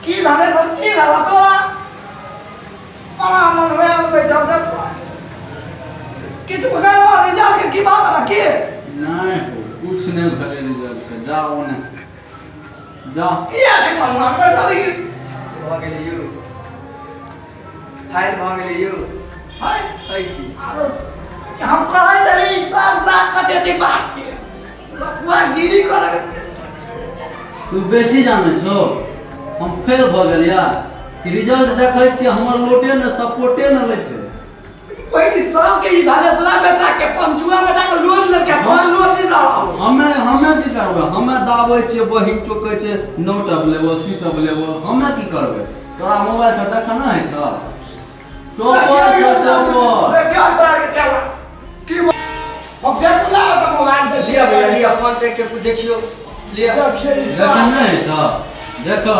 की धाने सब की भेला तोरा बड़ा मन भेल बैठल छै किछु गड़बड़ रिजल्ट के की बात ना की नहीं हो कुछ नहीं भेलै रिजल्ट के जा ओने जा की आ छै मन मान बैठल की भऽ गेलै यौ फाइल भऽ गेलै यौ हाय है की आरो हम कहै छली ई सब नाक कटेती बात के लफुआ गिरी करब तू बेसी जानै छौ हम फेल भऽ गेलियै रिजल्ट देखै छियै हमर लोटे ने सपोर्टे ने लै छै पहिली सबके ई धनेसरा बेटा के पंचुआ बेटा के लोड लेके तोर लोड नहीं रहल हमे हमे की करबै हमे दाबै छियै बहिन टोकै छै नोट अबलेबो स्विच अबलेबो हमे की करबै तोरा मोबाइल से देखा नहि होइ छौ टोपर छै टोपर देखियो सर के केला की हम फेर बुला त मोबाइल दे लिअ भैया लिअ फोन देख के कुछ देखियो लिअ देखियो ई देखा सब नहि होइ छौ देखो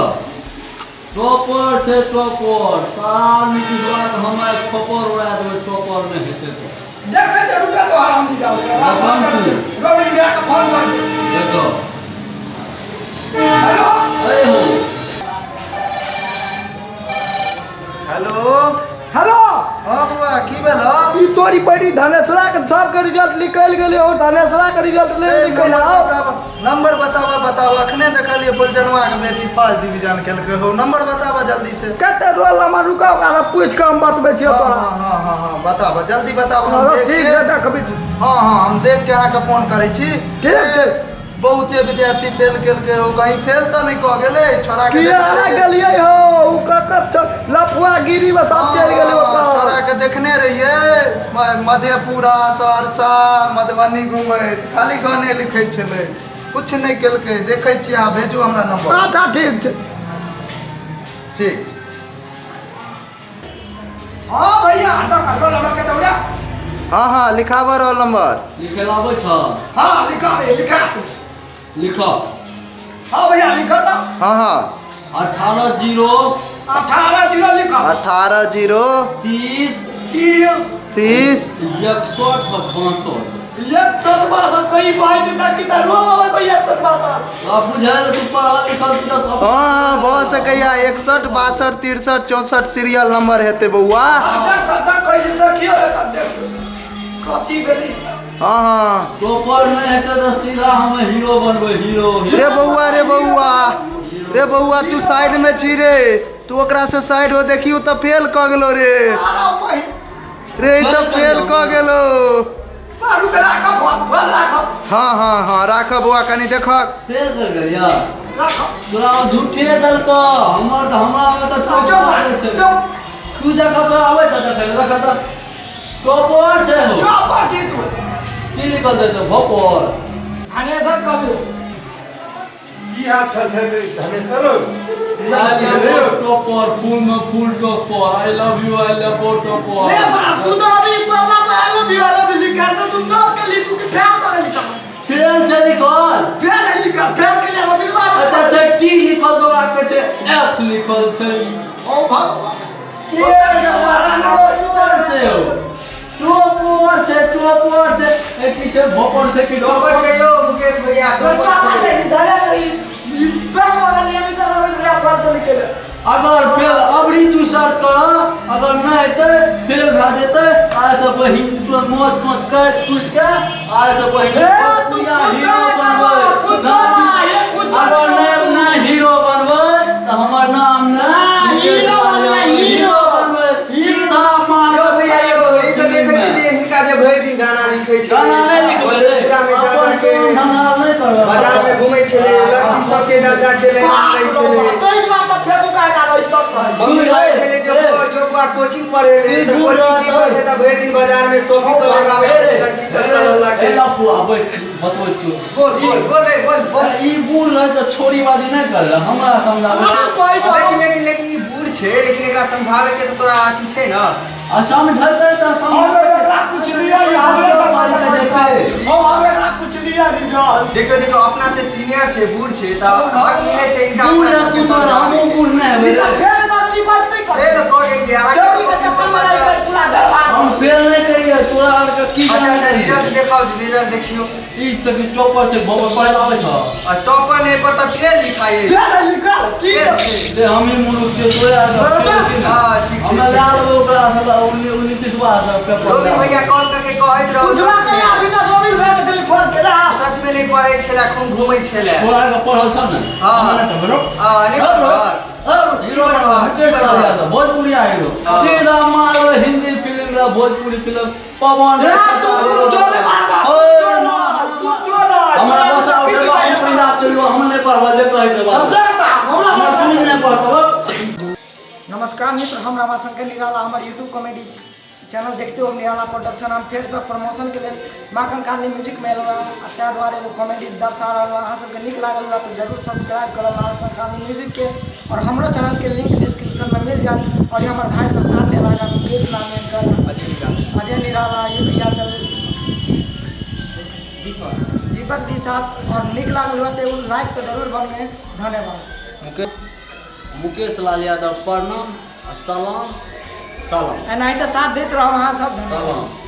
टॉपर छै टॉपर सार नीतीशवा के हम आइ खोपर उड़ा देबै टॉपर नहि हेतै तऽ देखै छै रुका तो आराम दी जाओ देखन तू। रवि भैया के फोन कर दे। देखो हेलो अरे हो हेलो हेलो हाँ बौआ की भेल ई तोरी बड़ी धनेसरा के सबके रिजल्ट निकलि गेलै और धनेसरा के रिजल्ट नहि निकलि नंबर बताब नंबर बताब बताब अखने देखलियै फुलचनवा के बेटी फर्स्ट डिवीजन केलकै हो नंबर बताब जल्दी से कते रोल नंबर रुका ओकरा पूछि के हम बतबै छियौ हाँ तोरा हाँ हाँ हाँ हाँ बताब जल्दी बताब हम देख ठीक के छै देखबै छी हाँ हाँ हम देख के अहाँके फोन करै छी ठीक छै। बहुते विद्यार्थी फेल केलकै हो कहीं फेल तऽ नहि कऽ गेलै छोड़ा के किया देखने ना रहियै। गेलियै हो उ ककर लफुआ गिरी में सब चलि गेलै हाँ, ओकर छोड़ा के देखने रहियै मधेपुरा सहरसा मधुबनी घुमैत खाली गाने लिखै छलै कुछ नहि केलकै देखै छियै अहाँ भेजू हमरा नंबर अच्छा ठीक छै ठीक हाँ भैया तो कर लो के दौड़ा हाँ हाँ लिखाबऽ रोल नंबर लिखे लाबै छ हाँ लिखा रे लिखा लिख हाँ भैया लिखा तो हाँ हाँ 18 0 18 जीरो लिखा 18 0 30 30 30 61 62 61 62 कोई बात चिंता की रोल नंबर कोई 61 62 अब बुझायल तू पढ़ल लिखल तू तऽ हाँ भऽ सकैया 61 62 63 64 सीरियल नंबर हेतै बौआ देख देख कोई देखियो देखियो कथी भेलै से हाँ हाँ टॉपर नहि हेतै तऽ सीधा हम हीरो बनबै हीरो रे बौआ रे बौआ रे बौआ तू साइड में छी रे तू ओकरा से साइड हो देखियो तऽ फेल कऽ गेलो रे आरो बहिन रे ई तऽ फेल कऽ गेलो बारू के राखब फोन फोन राखब हाँ हाँ हाँ राखब बौआ कनि देखक फेल कर गेलिया राखब तोरा ओ झूठे देलको हमर तऽ हमरा मे तऽ चुप टॉपर छै चुप तू देखऽ तोरा आबै छ देखै लए देखऽ तऽ टॉपर छै हो चुप छी तू की लिखल छै तऽ भोपर धनेसर कबू की हाल चाल छै धनेश्वर टॉपर फुल में full topper I love you I love you topper ले साहब तू तो अभी पल्ला पे I love you I love you लिखा तो तुम टॉप के लिए तू की फेल कर लिखा फेल छै लिखल फेल है लिखा फेल के लिए हम बिलवा अच्छा छै टी लिखल तो राखै छै एफ लिखल छै ओ भगवान ये टॉपर छै हो टॉपर छै टॉपर छै ए की छै भोपर छै की टॉपर छै यौ मुकेश भैया टॉपर छै अगर फेल अबरी तू सर्च कर अगर नहि हेतै फेल भए जेतै आइ से बहिन तो मोच तोच काटि कुटि के आइ से बहिन पूरा हीरो बनबै अगर नहि नहि हीरो बनबै तऽ हमर नाम नहि हीरो बनबै, हीरो बनबै सीधा मारबै यौ भैया यौ ई तऽ देखै छलियै हिनका जे भरि दिन गाना लिखै छलै गाना नहि लिखबै रे मधेपुरा मे जा अपन जा के कोनो धंधा नहि करबै बाजार मे घुमै छलै लड़की सबके जा जा के लाइन मारै छलै मम्मी कहै छलै जे ओ जो बौआ कोचिंग पढ़े ले तऽ कोचिंग की पढ़तै तऽ भरि दिन बाजार मे शॉपिंग करऽ के आबै छलै लड़की सब के लऽ ए के लफुआ बैठ बतबै छियौ बोल बोल बोल रे बोल बोल ई बूढ़ रहै तऽ छोरी बाजी नहि करले हमरा समझाबै छै लेकिन लेकिन लेकिन ई बूढ़ छै लेकिन एकरा समझाबै के तऽ तोरा अथी छै ने आ समझतै तऽ समझबै देखियौ देखियौ अपना से सीनियर छै बूढ़ छै तऽ हक मिलै छै इनका बूढ़ अपना सबके कुछ समझाबै हमहूँ के। बूढ़ नहि हेबै रे। ई बजतै कथी? फेल कऽ गेलियै अहाँके। चोरी के चक्कर में रहि गेल पूरा बर्बाद। हम फेल नहि करियै तोरा आरके की अच्छा अच्छा, जानकारी? रिजल्ट देखाउ, रिजल्ट देखियौ। ई तक टॉपर छै, बम्बई पढ़े आबै छ। आ टॉपर नहि पर तऽ फेल लिखाइ। फेल लिखल की? फेल छै। ले हम ही मूर्ख छियै, तोरा आरके फेल छी ने। हँ, ठीक छै, हमरा ठीक लए छै। लेबै ओकरा से नीतीशवा से पेपर। रोबी भैया कॉल करके कहैत रहू। पूछला सच के में- अभी तऽ रोबिल भैया के चली फोन केला। सच में नहि पढ़ै छलै, खूब घूमै छलै। तोरा आरके पढ़ल छ ने? हँ। हमरा नहि पढ़ल। हँ, नहि पढ़ल। हीरो बनबा, मुकेश लाल यादव भोजपुरी हीरो। हँ। सीधा मारबै हिंदी फिल्म ला, भोजपुरी फिल्म पवन। ए, तू कुछो नहि मारबा, ओए, कुछो नहि, कुछो नहि। हमरा बस उठेबा, हम पंजाब चलि जेबो, हम नहि पढ़बै जे कहै छै बात। हम देखता, हमरा हमर चूज नहि पढ़तौ। नमस्कार मित्र, हम रमाशंकर निराला। हमर यूट्यूब कॉमेडी चैनल देखते हो, निराला प्रोडक्शन। हम फेरसँ प्रमोशनके लेल माखन खाली म्यूजिकमे एलहुँ हँ आ ताहि दुआरे एगो कॉमेडी दर्शा रहल हँ। अहाँ सबके नीक लागल हुए तऽ जरूर सब्सक्राइब करब माखन खाली म्यूजिकके आओर हमरो चैनलके लिंक डिस्क्रिप्शनमे मिल जायत। आओर ई हमर भाय सब साथ देलक, मुकेश लाल, अजय निराला, ये भैया सब, दीपक जी साथ। आओर नीक लागल हुए तऽ एगो लाइक तऽ जरूर बनिए। धन्यवाद। मुकेश लाल यादव प्रणाम आ सलाम, सलाम। एनाहिते साथ दैत रहब अहाँ सब। धन्यवाद। सलाम।